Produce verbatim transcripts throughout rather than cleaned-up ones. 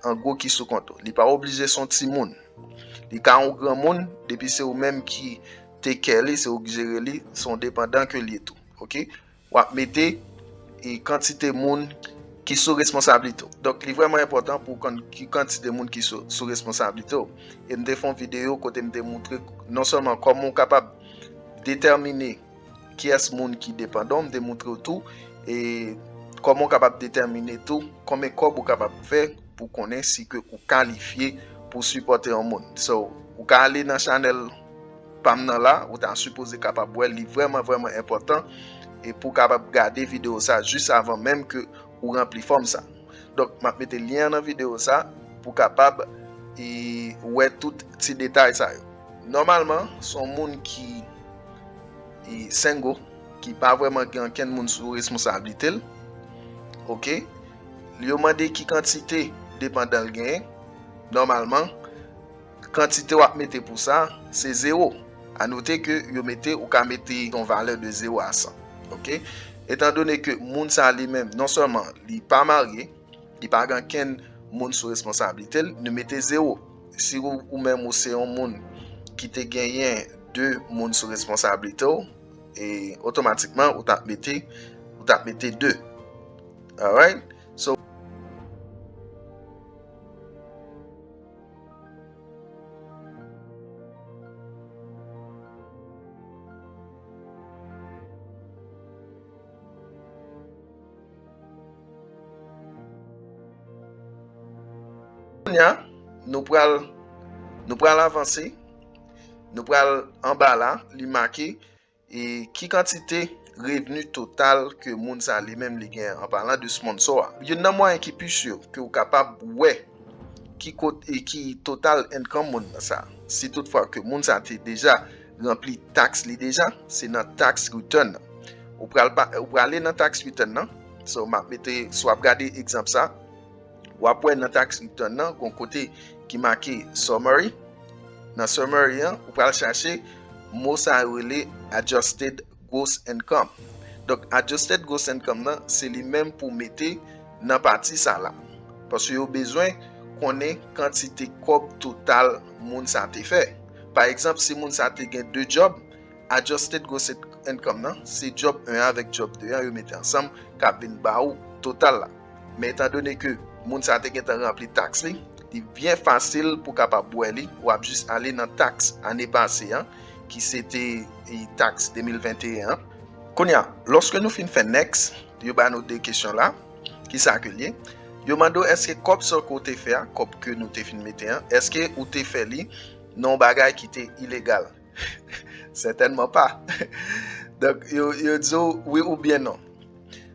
An gwo ki sou kont ou. Li pa oblije se yon timoun. Li ka yon granmoun, depi se ou menm ki take care li, se ou k jere li, se yon depandan ke li ye tou. Oke? W ap mete e kantite moun ki sou responsablite w. Donk, li vrèman enpòtan pou w konn ki kantite moun ki sou, sou responsablite w. E m te fè yon videyo kote m te moutre non sèlman kòman w kapab detèmine kiyès moun ki depandan w, m te moutre w tou, e kòman w kapab detèmine tou konbyen kòb ou kapab fè pou konnen si ke ou kalifye pou sipòte yon moun. So, ou ka ale nan chanèl pa m nan la, ou ta sipoze kapab wè l, li vrèman, vrèman enpòtan, e pou w kapab gade videyo sa jis avan menm ke ou ranpli fòm sa. Donk, m ap mete lyen an nan videyo sa pou w kapab e, wè tout ti detay sa yo. Nòmalman, se yon moun ki e, single, ki pa vrèman gen ankenn moun sou responsablite l. Oke? Yo mande ki kantite depandan l genyen. Nòmalman, kantite w ap mete pou sa, se zewo. A note ke yo mete, ou ka mete yon valè de zewo a san. Oke? Etandone ke moun sa li menm, non sèlman li pa marye, li pa gen ankenn moun sou responsablite l, nou mete zewo. Si ou, ou menm ou se yon moun ki te genyen de moun sou responsablite w, e otomatikman ou t ap mete, ou t ap mete de. Alright? So, Kounye a, nou pral, nou pral avanse, nou pral anba la, li make, e ki kantite revni total ke moun sa li menm li genyen, an palan de sponsor a. Youn nan mwayen ki pi si ke w kapab wè ki kot-, e ki total income moun sa. Si toutfwa ke moun sa te deja ranpli taks li deja, se nan tax return nan. Ou pral pa, ou prale nan tax return nan. So, m ap mete, si w ap gade egzanp sa, w ap wè nan tax return nan, gon kote ki make summary. Nan summary an, ou pral chache mo sa yo rele adjusted gross income. Donk, adjusted gross income nan, se li menm pou mete nan pati sa la. Paske yo bezwen konnen kantite kòb total moun sa te fè. Pa egzanp, si moun sa te gen de djòb, adjusted gross income nan, se djòb en an avèk djòb de an, yo mete ansanm, k ap vin ba ou total la. Men etandone ke moun sa te gentan ranpli taks li, li byen fasil pou kapab wè li. W ap jis ale nan taks ane pase an, ki se te, e, taks de mil venteyen an. Kounye a, lòske nou fin fè next, yo ba nou de kesyon la. Kisa ke l ye? Yo mande w èske kòb sa ke w te fè a, kòb ke nou te fin mete an, èske ou te fè li nan yon bagay ki te ilegal? Sètènman pa. Donk, yo, yo di w wi oubyen non.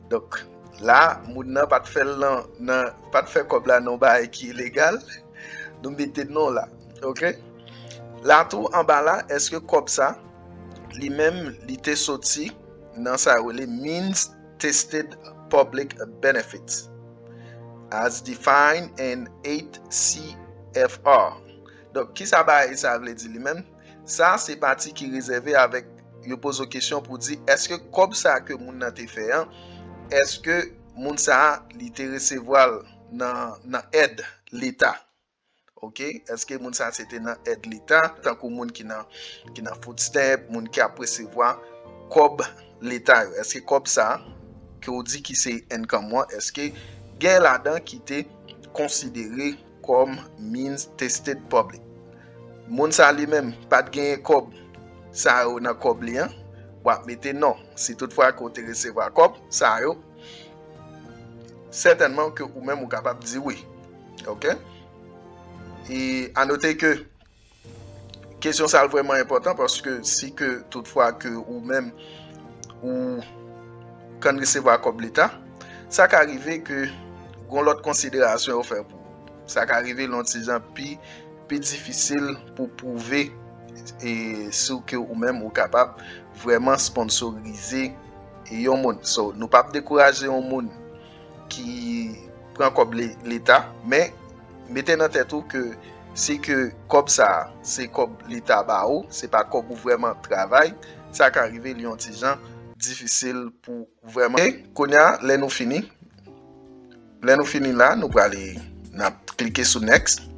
Donk, la, moun nan pa t fè l nan, nan, pa t fè kòb la nan yon bagay ki ilegal. Nou mete non la. Oke? La tou, anba la, èske kòb sa, li menm, li te soti nan sa yo rele means tested public benefits as defined in eight C F R. Donk, kisa bagay sa vle di li menm? Sa se pati ki rezève avèk yo poze w kesyon pou di, èske kòb sa ke moun nan te fè an, èske moun sa a, li te resevwa l nan, nan èd Leta? Oke? Èske moun sa a se te nan èd Leta, tankou moun ki nan, ki nan food stamp, moun ki ap resevwa kòb Leta yo? Èske kòb sa a, ke w di ki se income ou an, èske gen ladan ki te konsidere kòm means tested public? Moun sa li menm pa t genyen kòb sa yo nan kòb li an, w ap mete non. Si toutfwa ke w te resevwa kòb sa yo, sètènman ke ou menm ou kapab di wi. Oke? E a note ke kesyon sa a vrèman enpòtan paske si ke toutfwa ke ou menm ou konn resevwa kòb Leta, sa ka rive ke gon lòt konsiderasyon yo fè pou ou. Sa ka rive l yon ti jan pi, pi difisil pou pwouve e si w ke ou menm ou kapab vrèman sponsorize e yon moun. So, nou p ap dekouraje yon moun ki pran kòb le- leta, men mete nan tèt ou ke si ke kòb sa a se kòb leta ba ou, se pa kòb ou vrèman travay, sa ka rive li yon ti jan difisil pou vrèman. E kounye a, lè nou fini, lè nou fini la, nou prale, n ap klike sou next.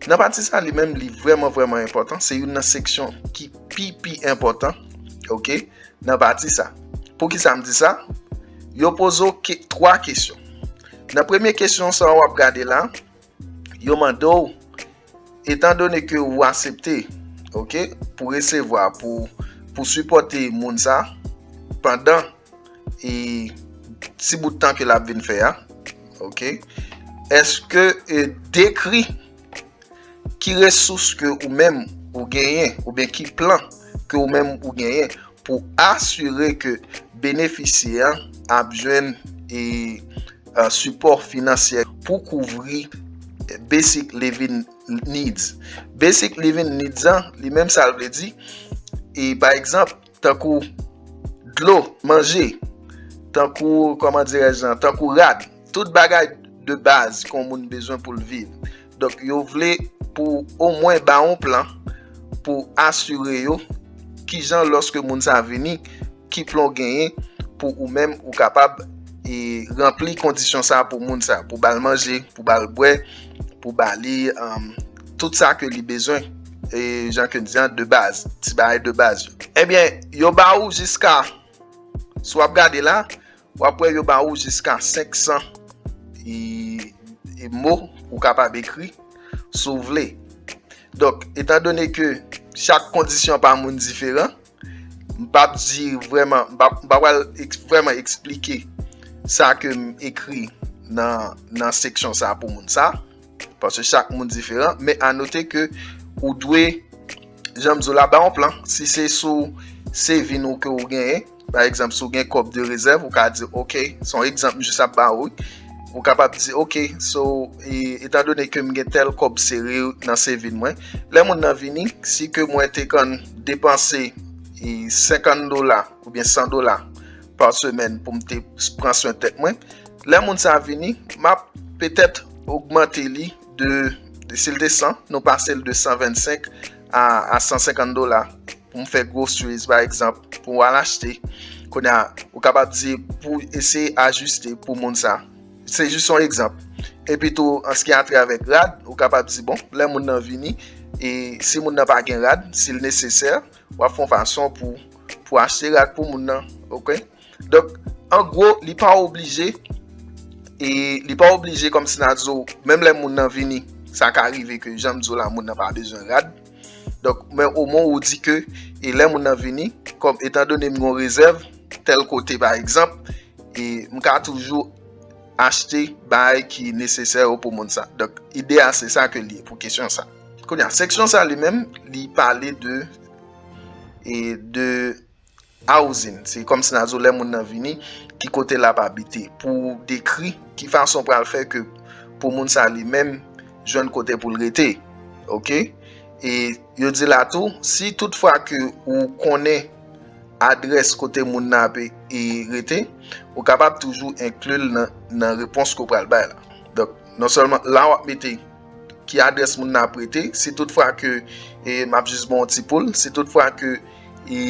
Nan pati sa li menm, li vrèman, vrèman enpòtan. Se youn nan seksyon ki pi, pi enpòtan, oke, nan pati sa. Poukisa m di sa? Yo poze w ke- twa kesyon. Nan premye kesyon sa w ap gade la, yo mande w, etan done ke ou aksepte, oke, pou resevwa, pou, pou sipòte moun sa, pandan e ti bout tan ke l ap vin fè a, oke, èske e dekri ki resous ke ou menm ou genyen, oubyen ki plan ke ou menm ou genyen pou asire ke benefisye a ap jwenn e, e, sipò finansyè pou kouvri basic living needs. Basic living needs an, li menm sa l vle di, e pa egzanp, tankou dlo, manje, tankou, kòman dirèj lan, tankou rad, tout bagay de baz ke yon moun bezwen pou l viv. Donk, yo vle pou omwen ba yon plan pou asire yo kijan lòske moun sa vini, ki plan w genyen pou ou menm ou kapab e ranpli kondisyon sa pou moun sa, pou ba l manje, pou ba l bwè, pou ba li um, tout sa ke li bezwen, e jan ke n di an, de baz, ti bagay de baz yo. Ebyen, yo ba ou jiska, si w ap gade la, w ap wè yo ba ou jiska senk san e, e mo ou kapab ekri si w vle. Donk, etan done ke chak kondisyon pa moun diferan, m p ap di vrèman, m p ap, m p ap pral eks- vrèman eksplike sa ke m ekri nan, nan seksyon sa pou moun sa, paske chak moun diferan, men anote ke ou dwe, jan m di w la, ba yon plan, si se sou saving ou ke ou genyen, pa egzanp, si w gen kòb de rezèv, ou ka di, oke, se yon egzanp m jis ap ba ou, ou kapab di, oke, so, e, etan done ke m gen tèl kòb sere nan saving mwen, lè moun nan vini, si ke mwen te konn depanse e, senkant dola oubyen san dola pa semèn pou m te pran swen tèt mwen, lè moun sa vini, m ap petèt ogmante li de, de si l te san, nou pase l de san vennsenk a, a san senkant dola pou m fè groceries, pa egzanp, pou w al achte. Kounye a, ou kapab di pou eseye ajiste pou moun sa. Se jis yon egzanp. Epi tou, an se ki a travè rad, ou kapab di, bon, lè moun nan vini, e si moun nan pa gen rad, si l nesesè, w ap fè yon fason pou, pou achte rad pou moun nan, oke? Donk, an gwo, li pa oblije, e li pa oblije kòmsi n a di w, menm lè moun nan vini, sa ka rive ke, jan m di w la, moun nan pa bezwen rad. Donk, men omwen ou di ke, e lè moun nan vini, kòm, etan done m gen yon rezèv, tèl kote, pa egzanp, e m ka toujou achte bagay ki nesesè yo pou moun sa. Donk, ide a, se sa ke li ye pou kesyon sa. Kounye a, seksyon sa li menm, li pale de, e de housing. Se kòmsi n a di w lè moun nan vini, ki kote l ap abite. Pou dekri ki fason pral fè ke pou moun sa li menm jwenn kote pou l rete. Oke? E yo di la tou, si toutfwa ke ou konnen adrès kote moun nan ap e rete, ou kapab toujou enkli l nan, nan repons ke w pral bay la. Donk, non sèlman la w ap mete ki adrès moun nan ap rete, si toutfwa ke e, m ap jis ba w yon ti poul, si toutfwa ke e,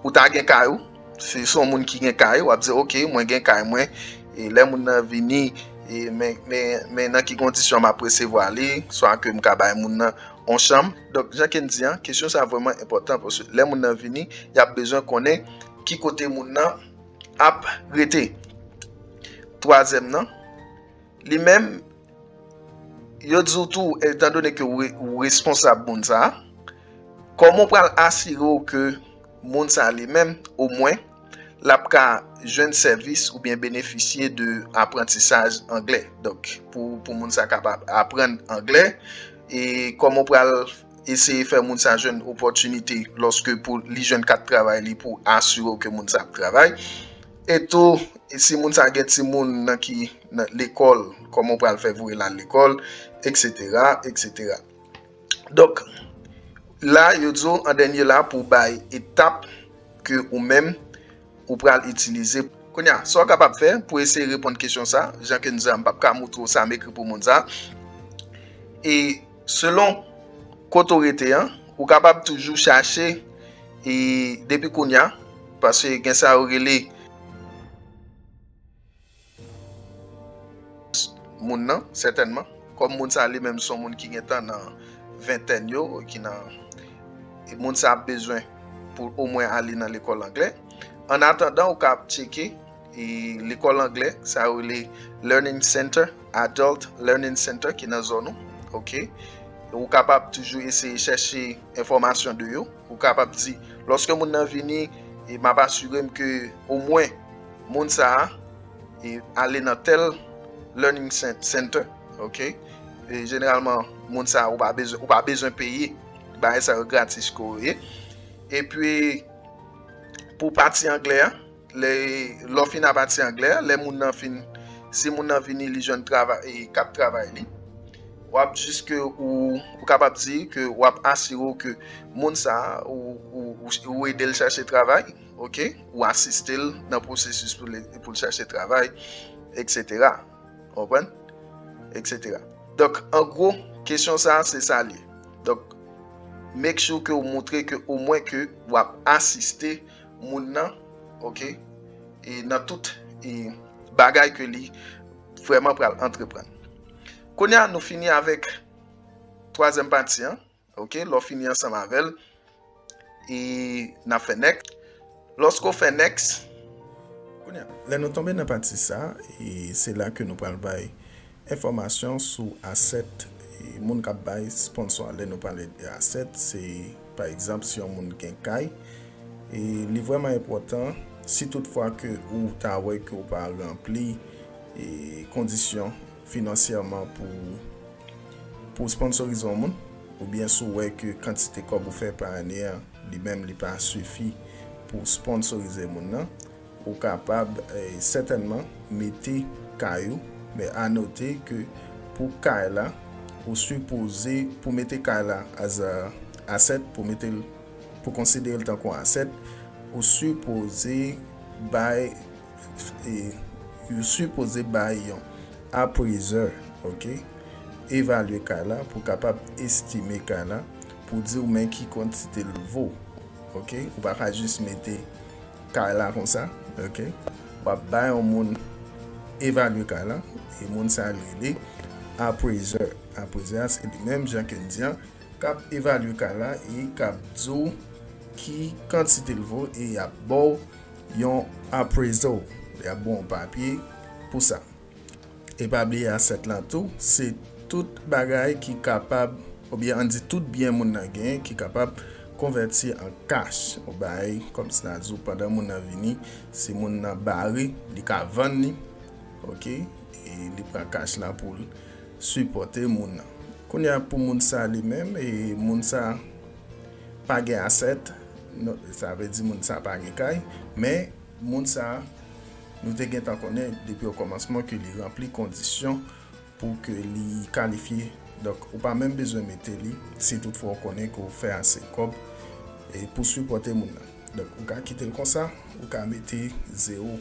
ou ta gen kay ou, si se yon moun ki gen kay, w ap di, oke, mwen gen kay mwen, e lè moun nan vini, e men, men, men nan ki kondisyon m ap resevwa li, swa ke m ka bay moun nan yon chanm. Donk, jan ke n di an, kesyon sa vrèman enpòtan, paske lè moun nan vini, y ap bezwen konnen ki kote moun nan ap rete. Twazyèm nan, li menm, yo di w tou, etan done ke ou, ou responsab moun sa a, kòman w pral asire w ke moun sa a li menm, omwen, l ap ka jwenn sèvis oubyen benefisye de aprantisaj anglè. Donk, pou, pou moun sa a kapab aprann anglè, e kòman w pral eseye fè moun sa a jwenn opòtinite lòske pou li jwenn kat travay li pou asire w ke moun sa a ap travay. E tou, E si moun sa gen timoun nan ki nan lekòl, kòman w pral fè voye l al lekòl, et cetera, et cetera. Donk, la, yo di w, an dènye la, pou w bay etap ke ou menm, ou pral itilize. Kounye a, sa w kapab fè pou eseye reponn kesyon sa, jan ke n di a, m p ap ka moutre w sa m ekri pou moun sa. E selon kote w rete an, ou kapab toujou chache, e depi kounye a, paske gen sa yo rele moun nan, sètènman. Kòm moun sa li menm se yon moun ki gentan nan ventèn yo, ki nan, e moun sa ap bezwen pou omwen ale nan lekòl anglè. An atandan, ou ka ap tcheke, e, lekòl anglè, sa yo rele Learning Center, Adult Learning Center ki nan zòn ou, oke? Ou kapab toujou eseye chèche enfòmasyon de yo. Ou kapab di, lòske moun nan vini, e m ap asire m ke omwen moun sa a, e, ale nan tèl learning cen- center, oke? E jeneralman, moun sa a, ou pa bezwen, ou pa bezwen peye. Bagay sa yo gratis ke yo ye. Epi, pou pati anglè a, lè, lè w fin a pati anglè a, lè moun nan fin, si moun nan vini, li jwenn travay, e k ap travay li, w ap jis ke ou, ou kapab di ke w ap asire w ke moun sa a, ou, ou, ou, ou ede l chache travay, oke? Ou asiste l nan pwosesis pou l, pou l chache travay, et cetera. Konprann? Et cetera. Donk, an gwo, kesyon sa a, se sa l ye. Donk, make sure ke w montre ke omwen ke w ap asiste moun nan, oke? E nan tout, e, bagay ke li vrèman pral antreprann. Kounye a, nou fini avèk twazyèm pati an, oke? Lè w fini ansanm avè l, e n ap fè next. Lòske w fè next, kounye a, lè nou tonbe nan pati sa, e se la ke nou pral bay enfòmasyon sou asset, e moun k ap bay sponsor. Lè nou pale de asset, se, pa egzanp, si yon moun gen kay, e li vrèman enpòtan, si toutfwa ke ou ta wè ke ou pa ranpli, e kondisyon finansyèman pou, pou sponsorize yon moun, oubyen si w wè ke kantite kòb ou fè pa ane a, li menm li pa sifi pou sponsorize moun nan, ou kapab, eh, sètènman mete kay ou, men a note ke pou kay la, ou sipoze, pou mete kay la as a asset, pou mete l, pou konsidere l tankou asset, ou sipoze bay, eh, ou sipoze bay yon appraiser, oke? Evalye kay la pou kapab estime kay la, pou di w men ki kantite l vo, oke? Ou pa ka jis mete kay la konsa, oke? W ap bay yon moun evalye kay la, e moun sa a rele appraiser. Appraiser a se li menm jan ke n di an, k ap evalye kay la e k ap di w ki kantite l vo e y ap ba w yon appraisal. Y ap ba w yon papye pou sa. E pa bliye asset la tou, se tout bagay ki kapab, oubyen ann di tout byen moun nan genyen ki kapab konvèti an cash. Ou bay, kòmsi n a di w, pandan moun nan vini, si moun nan bare, li ka vann li, oke? E li pran cash la pou l sipòte moun nan. Kounye a pou moun sa li menm, e moun sa pa gen asset, non, sa vle di moun sa pa gen kay, men moun sa, nou te gentan konnen depi okòmansman ke li ranpli kondisyon pou ke li kalifye. Donk, ou pa menm bezwen mete li si toutfwa w konnen ke w fè ase kòb, e pou sipòte moun nan. Donk, ou ka kite l konsa, ou ka mete zewo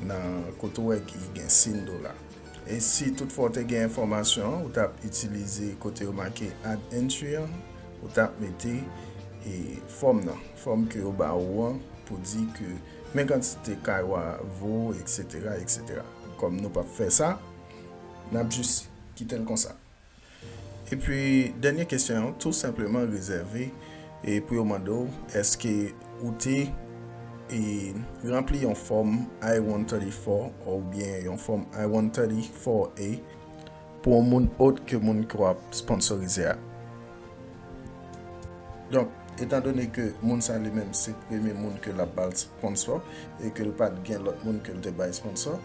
nan kote w wè ki gen siy dola. E si toutfwa w te gen enfòmasyon an, ou t ap itilize kote yo make add entry an, ou t ap mete, e, fòm nan, fòm ke yo ba ou an pou di ke men kantite kay w a vo, et cetera, et cetera. Kòm nou p ap fè sa, n ap jis kite l konsa. Epi, dènye kesyon an, tou senpleman rezève, e pou yo mande w, èske ou te, e, ranpli yon fòm I one thirty-four oubyen yon fòm I one thirty-four A pou yon moun òt ke moun ke w ap sponsorize a? Donk, etandone ke moun sa li menm se premye moun ke l ap ba l sponsor e ke l pa t gen lòt moun ke l te bay sponsor,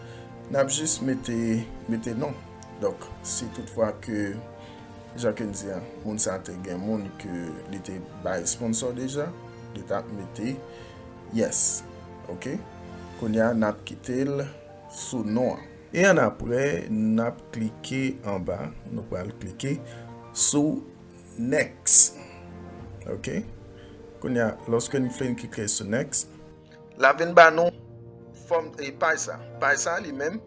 n ap jis mete, mete non. Donk, si toutfwa ke, jan ke n di a, moun sa te gen moun ke li te bay sponsor deja, li t ap mete yes. Oke? Kounye a, n ap kite l sou non an. E annapre, n ap klike anba, nou pral klike sou next. Ok? Kounye a, lòske n fin klike sou next, l ap vin ba nou fòm e paj sa. Paj sa li menm,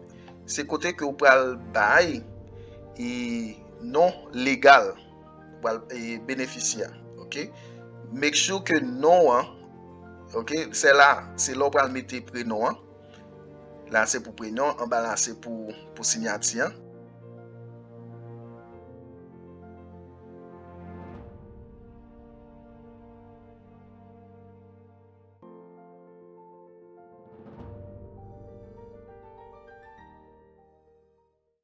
se kote ke w pral bay e non legal pral e benefisyè. Ok? Make sure ke non an, ok, se la, se la w pral mete prenon an. La se pou prenon, anba la se pou, pou sinyati an.